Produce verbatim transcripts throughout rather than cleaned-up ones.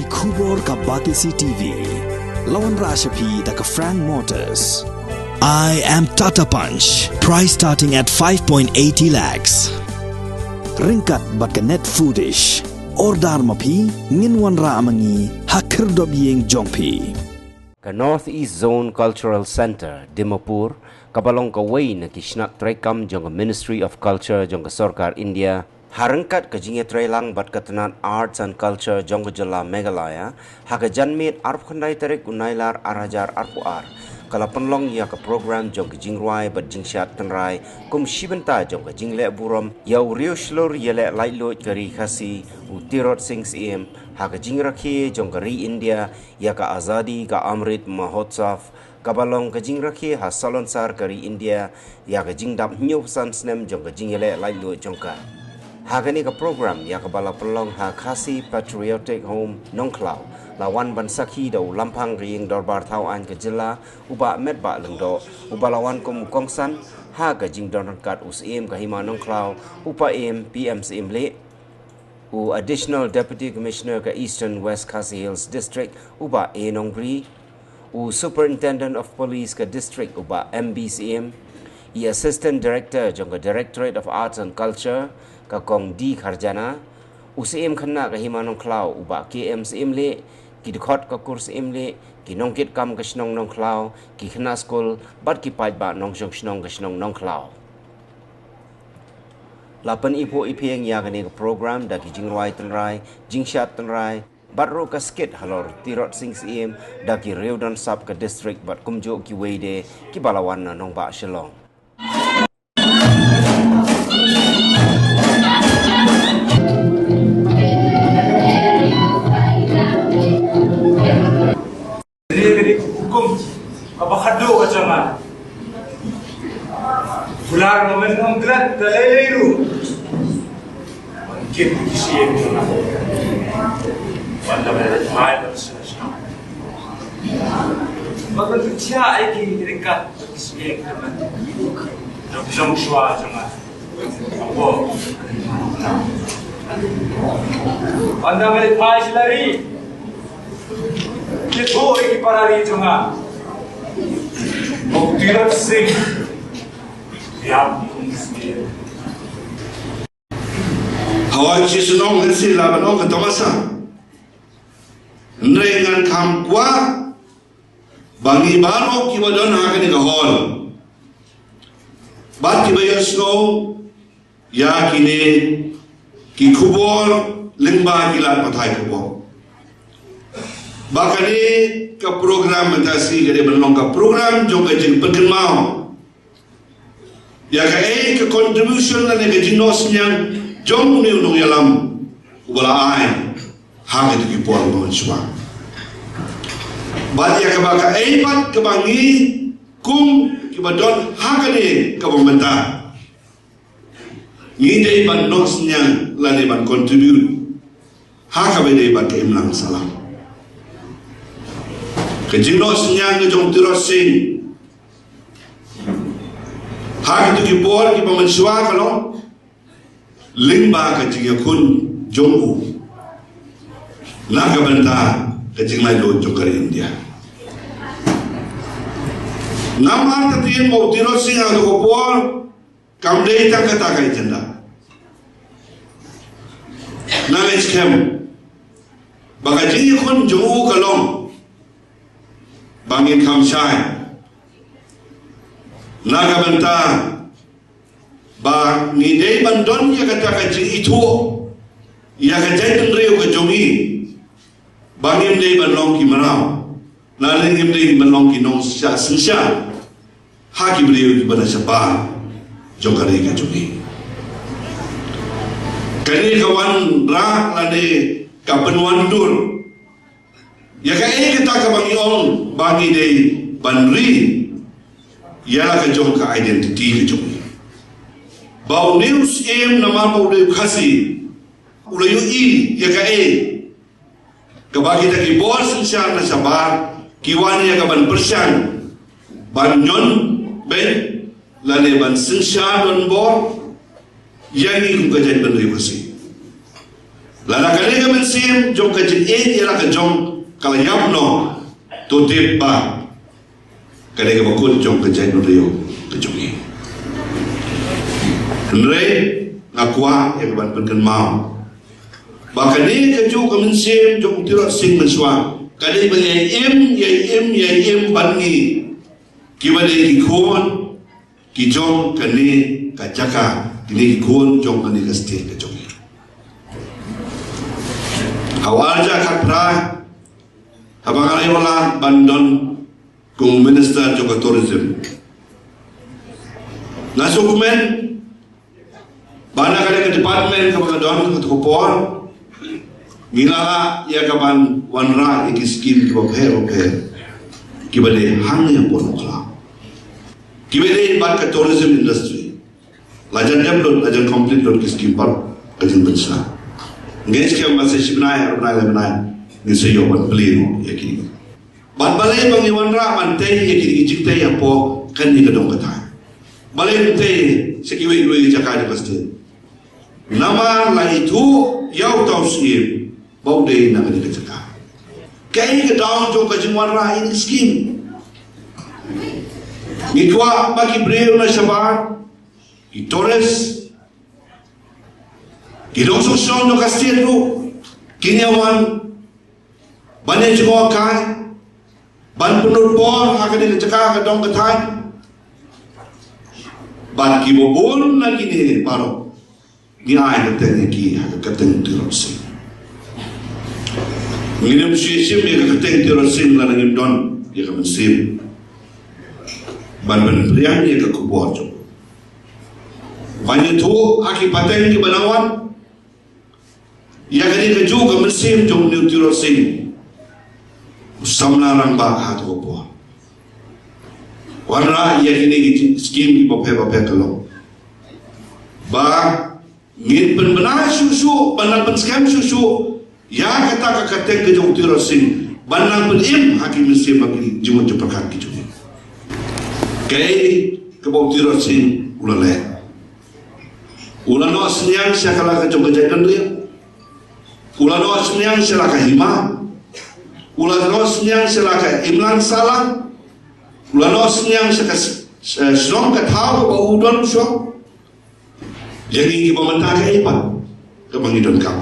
Khubor ka Batesi T V. La wanrah sha phi da ka Frank Motors. I am Tata Punch. Price starting at five point eighty lakhs. Ryngkat bad ka Net Foodish. Order ma phi, ngin wanrah ma ngi ha khyrdop ïing jong phi. Ka North East Zone Cultural Centre, Dimapur, kaba long kawei na ki shnat treikam jong ka Ministry of Culture jong ka Sorkar India, ha ryngkat ka jingïatreilang bad ka tnat Arts and Culture jong ka jylla Meghalaya, ha ka janmiet arphew khyndai tarik u Nailar ar hajar arphew ar, ka la pynlong ïa ka program jong ka jingrwai bad jingshad tynrai kum shi bynta jong ka jingleh burom ïa u riewshlur ïaleh laitluid ka ri Khasi, u Tirot Sing Syiem, ha ka jingrakhe jong ka ri India ïa ka Azadi Ka Amrit Mahotsav, kaba long ka jingrakhe ha Salonsar ka ri India ïa ka jingdap hynñiewphew san snem jong ka jingïaleh laitluid jong ka. Ha kane ka program ïa kaba la pynlong ha Khasi Patriotic Home Nongkhlaw, la wan ban sakhi da u Lamphang ka Ïing Dorbar Thaw Aiñ ka jylla, u Bah Metbah Lyngdoh, uba la wan kum u kongsan ha ka jingdon ryngkat u Syiem ka Hima Nongkhlaw, u Paiem P M Syiem Leh, u Additional Deputy Commissioner ka Eastern West Khasi Hills District, u Bah A Nongbri, u Superintendent of Police ka District, u Bah M B Syiem, i Assistant Director jong ka Directorate of Arts and Culture, ka Kong D Kharjana, u Syiem Khynnah ka Hima Nongkhlaw, u Bah K M Syiem Leh, ki dkhot ka kur Syiem Leh, ki nongkitkam ka shnong Nongkhlaw, ki khynnah skul bad ki paidbah nongshong shnong ka shnong Nongkhlaw. La pyniphuh iphieng ïa kane ka program da ki jingrwai tynrai, jingshad tynrai, bad ruh ka skit halor Tirot Sing Syiem da ki riewdonsap ka district bad kumjuh kiwei de kiba la wan na nongbah Shillong. Dei ka dei ka hukum kaba khadduh ka jong nga. Kular ma men ong klet da lei lei ruh. Ban kit ki siem jong nga. Ban da ban rai ban sna sna. Ban ban pynshai ki ryngkat ki siem jong nga. Jong jong shwa jong nga. Ynda nga leit phai sha la ri, ki thoh ïa ki para ri jong nga ba u Tirot Sing ïap kum u siem. Hawa ki shnong ngan sih lah ban ong ka tamasa. Hynrei ngan kham kwah ba ngi baroh kiba don ha kane ka hall bad kiba ïohsngew ïa kine ki khubor lyngba ki lad pathai khubor, ba kane ka program mynta shi ka dei ban long ka program jong ka jingpynkynmaw ïa kaei ka contribution lane ka jingnoh synñiang jong une u nongïalam uba la ai ha kito ki por ba mynshuwa. Bad ïa kaba kaei pat kaba ngi kum kiba don ha kane kaba mynta ngi dei ban noh synñiang lane ban contribute ha kaba dei bad ka imlang sahlang. Ka jingnoh synñiang ka jong u Tirot Sing ha kito ki por kiba mynshuwa ka long lyngba ka jingïakhun jong u na ka bynta ka jinglaitluid jong ka ri India. Namar ka ktien ba u Tirot Sing ha kato ka por kam dei tang kata ka agenda. Nga ngeit skhem ba ka jingïakhun jong u ka long ba ngin kham shai na ka bynta ba ngi dei ban don ïa kata ka jingithuh ïa ka jaitbynriew ka jong ngi, ba ngim dei ban long ki mraw, lane ngim dei ban long ki nongshah synshar ha ki briew kiba na shabar jong ka ri ka jong ngi. Kane ka wanrah lane ka pynwandur ïa kaei kata kaba ngi ong ba ngi dei ban ri ïa la ka jong ka identity ka jong ngi. Ba une u Syiem namar ba u dei u Khasi u la ïohi ïa kaei kaba kita ki bor synshar na shabar ki wan ïa ka ban pyrshang ban ñion beiñ lane ban synshar donbor ïa ngi kum ka jaitbynriew Khasi. Lada kane ka mynsiem jong ka jingïeit ïa la ka jong ka la ïap noh, to tip ba kane ka bakut jong ka jaitbynriew ka jong ngi. Hynrei nga kwah ïa ka ban pynkynmaw ba kane ka juh ka mynsiem jong u Tirot Sing mynshuwa ka dei ban ïai im, ïai im, ïai im ban ngi kiba dei ki khun ki jong kane ka jaka, kine ki khun jong kane ka state ka jong ngi. Ha u ar hajar khatphra, haba nga la ïoh lad ban don kum u minister jong ka tourism, nga sngewkmen ba na kane ka department kaba nga don ha kato ka por, ngi la lah ïa ka ban wanrah ïa ki skim kiba pher ba pher kiba dei hangne hapoh Nongkhlaw, kiba dei bad ka tourism industry. La jan dep lut, la jan complete lut ki skim baroh, ka jingpynshai. Ngin skhem ba sa shi bnai, ar bnai, lai bnai ngin sa ïoh ban plie noh ïa ki. Bad balei ba ngi wanrah ban tei ïa ki jingtei hapoh kane ka dong ka thaiñ? Balei ban tei sa kiwei kiwei ki jaka jong ka state? Namar la ithuh ïa uta u syiem ba u dei na kane ka jaka. Kaei ka daw jong ka jingwanrah ïa ki skim? Ngi kwah ba ki briew na shabar, ki tourist, ki nongshong shnong jong ka state ruh kin ïa wan ban ïa jngohkai, ban pynlut por ha kane ka jaka ka dong ka thaiñ. Bad kiba bun na kine baroh ngi ai kyrteng ïa ki ha ka kyrteng Tirot Sing. Ngim shu shim ïa ka kyrteng Tirot Sing lada ngim don ïa ka mynsiem ban pynpriang ïa ka khubor jong u. Ban ïathuh ha ki pateng kiba nang wan ïa kane kajuh ka mynsiem jong une u Tirot Sing, u samla rangbah ha kato ka por. Wanrah ïa kine ki skim kiba pher ba pher ka long ba ngin pynbna shuh shuh, ban nang pynskhem shuh shuh ïa kata ka kyrteng ka jong u Tirot Sing, ban nang pynim ha ki mynsiem bad ki jingmut jingpyrkhat ki jong ngi. Kaei kaba u Tirot Sing u la leh? U la noh synñiang sha la ka jong ka jaitbynriew. U la noh synñiang sha la ka hima. U la noh synñiang sha la ka imlang sahlang. U la noh synñiang sha ka s-, s-, shnong ka thaw kaba u don shuh. Ïa ngi kiba mynta kaei pat kaba ngi donkam?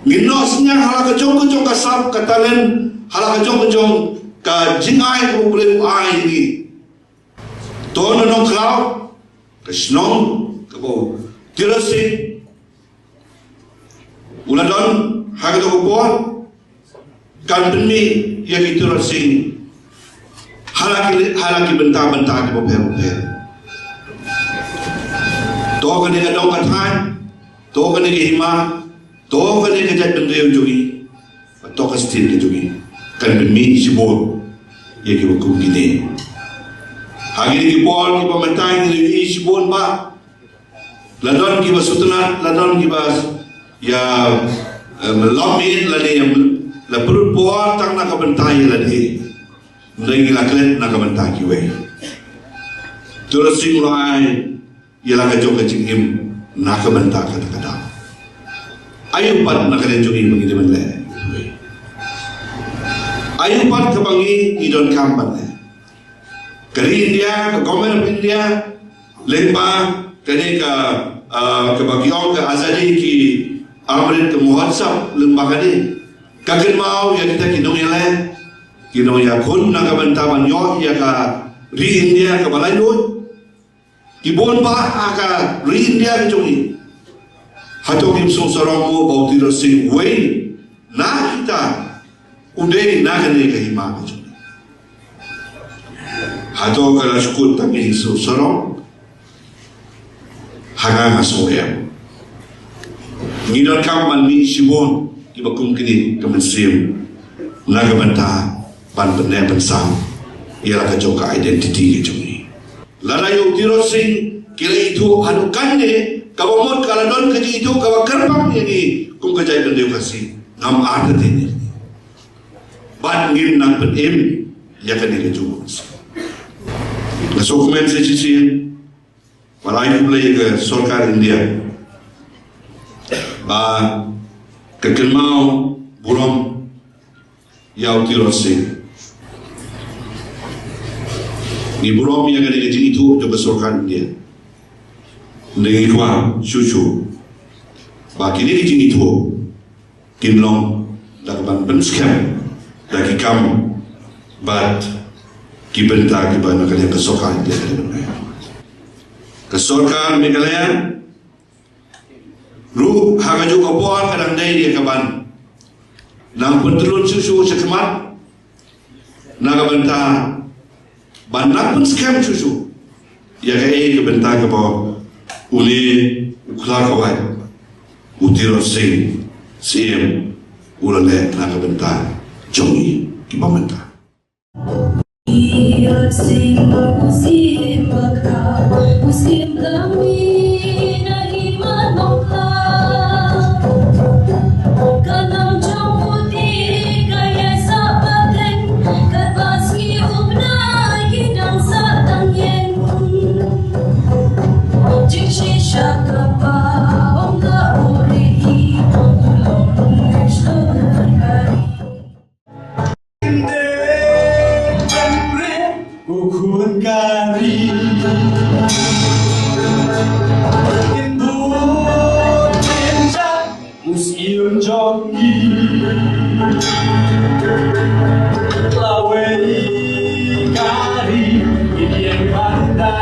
Ngin noh synñiang ha la ka jong ka jong ka sap ka talent, ha la ka jong ka jong ka jingai kaba U Blei u ai ïa ngi. To na Nongkhlaw, ka shnong kaba u Tirot Sing u la don ha kato ka por, kan pynmih ïa ki Tirot Sing ha la ki, ha la ki bynta bynta kiba pher ba pher. To kane ka dong ka thaiñ, to kane ka hima, to kane ka jaitbynriew jong ngi, to ka state ka jong ngi, kan pynmih shibun ïa kiba kum kine. Ha kine ki por kiba mynta ngi la ïohi shibun ba la don kiba sngewtynnat, la don kiba ïa, em, lom ïa lade, em, la pynlut por tang na ka bynta ïa lade. Hynrei ngi la klet na ka bynta kiwei. Tirot Sing u la ai ïa la ka jong ka jingim na ka bynta kata ka daw. Aïu pat na ka liang jong ngi ba ngi dei ban leh? Aïu pat kaba ngi, ngi donkam ban leh? Ka ri India, ka Government of India, lyngba kane ka, ah, kaba ki ong ka Azadi Ka Amrit Mahotsav, lyngba kane ka kynmaw ïa kita ki nongïaleh, ki nongïakhun na ka bynta ban ïoh ïa ka ri India kaba laitluid. Ki bun bha ha ka ri India ka jong ngi. Hato kim sngewsarong mo ba u Tirot Sing uwei na kita u dei na kane ka hima ka jong ngi? Hato ka la shu kut tang ïa ki sngewsarong? Ha nga nga sngew em. Ngi donkam ban mih shibun kiba kum kine ka mynsiem na ka bynta ban pynneh pynsaw ïa la ka jong ka identity ka jong ngi. Lada ïa u Tirot Sing ki la ithuh haduh katne, kaba mut ka la don ka jingithuh kaba kyrpang ïa ngi kum ka jaitbynriew Khasi, ngam artatien ïa ngi. Bad ngin nang pynim ïa kane ka jong u. Nga sngewkmen sa shisien ban ai khublei ïa ka sorkar India ba Ka kynmaw burom ïa u Tirot Sing. Ngi burom ïa kane ka jingithuh jong ka sorkar India. Ngi kwah shuh shuh ba kine ki jingithuh kin long da kaban pynskhem da ki kam bad ki bynta kiba na ka liang ka sorkar India ka dei ban ai. Ka sorkar Meghalaya ruh ha kajuh ka por ka dang dei ïa kaban nang pyntlun shuh shuh sha khmat na ka bynta ban nang pynskhem shuh shuh ïa kaei ka bynta kaba une u khlawait u Tirot Sing Syiem u la leh na ka bynta jong ngi kiba mynta. Ko khun ka ri. In bun in jam u Syiem jong ngi. Lawei ka ri in ïeng ban da.